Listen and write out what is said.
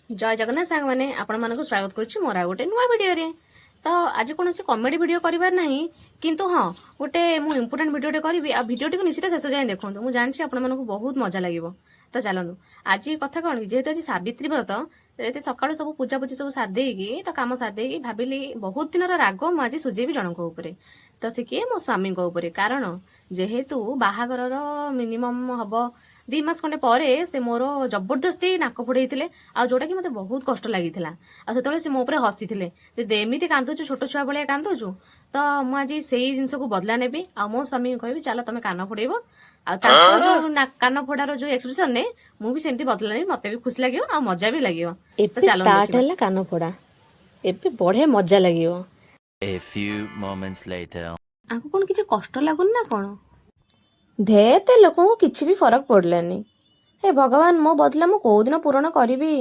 ଜୟ ଜଗନ୍ନାଥ ସାଙ୍ଗମାନେ, ଆପଣମାନଙ୍କୁ ସ୍ୱାଗତ କରୁଛି ମୋର ଆଉ ଗୋଟେ ନୂଆ ଭିଡ଼ିଓରେ। ତ ଆଜି କୌଣସି କମେଡି ଭିଡ଼ିଓ କରିବାର ନାହିଁ, କିନ୍ତୁ ହଁ, ଗୋଟେ ମୁଁ ଇମ୍ପୋର୍ଟାଣ୍ଟ ଭିଡ଼ିଓଟେ କରିବି। ଆଉ ଭିଡ଼ିଓଟିକୁ ନିଶ୍ଚିତ ଶେଷ ଯାଏଁ ଦେଖନ୍ତୁ। ମୁଁ ଜାଣିଛି ଆପଣମାନଙ୍କୁ ବହୁତ ମଜା ଲାଗିବ। ତ ଚାଲନ୍ତୁ, ଆଜି କଥା କ'ଣ କି, ଯେହେତୁ ଆଜି ସାବିତ୍ରୀ ବ୍ରତ, ଏତେ ସକାଳୁ ସବୁ ପୂଜାପୂଜି ସବୁ ସାରି ଦେଇକି, ତ କାମ ସାରି ଦେଇକି ଭାବିଲି ବହୁତ ଦିନର ରାଗ ମୁଁ ଆଜି ସୁଝେଇବି ଜଣଙ୍କ ଉପରେ। ତ ସେ କିଏ? ମୋ ସ୍ୱାମୀଙ୍କ ଉପରେ। କାରଣ ଯେହେତୁ ବାହାଘରର ମିନିମମ୍ ହବ 2 ମାସ ଖଣ୍ଡେ ପରେ ସେ ମୋର ଜବରଦସ୍ତି ନାକ ଫୋଡେଇଥିଲେ, ଆଉ ଯୋଉଟା କି ମତେ ବହୁତ କଷ୍ଟ ଲାଗିଥିଲା। ଆଉ ସେତେବେଳେ ସେ ମୋ ଉପରେ ହସିଥିଲେ ଯେ ଏମିତି କାନ୍ଦୁଛୁ, ଛୋଟ ଛୁଆ ଭଳିଆ କାନ୍ଦୁଛୁ। ତ ମୁଁ ଆଜି ସେଇ ଜିନିଷକୁ ବଦଲା ନେବି ଆଉ ମୋ ସ୍ୱାମୀଙ୍କୁ କହିବି, ଚାଲ ତମେ କାନ ଫୋଡେଇବ। ଆଉ ତାଙ୍କ ଯୋଉ କାନ ଫୋଡାର ଯୋଉ ଏକ୍ସପ୍ରେସନରେ ମୁଁ ବି ସେମିତି ବଦଲା ନେବି। ମତେ ବି ଖୁସି ଲାଗିବ ଆଉ ମଜା ବି ଲାଗିବ। ତ ଏବେ ଚାଲନ୍ତୁ ଷ୍ଟାର୍ଟ ଦେଖିବା। ହେଲା କାନ ଫୋଡା। ଏବେ ବଢିଆ ମଜା ଲାଗିବ। A few moments later. ଆକୁ କଣ କିଛି କଷ୍ଟ ଲାଗୁନି ନା କଣ? ଧେତେ, ଲୋକଙ୍କୁ କିଛି ବି ଫରକ ପଡିଲାନି। ହେ ଭଗବାନ, ମୋ ବଦଲା ମୁଁ କୋଉଦିନ ପୂରଣ କରିବି?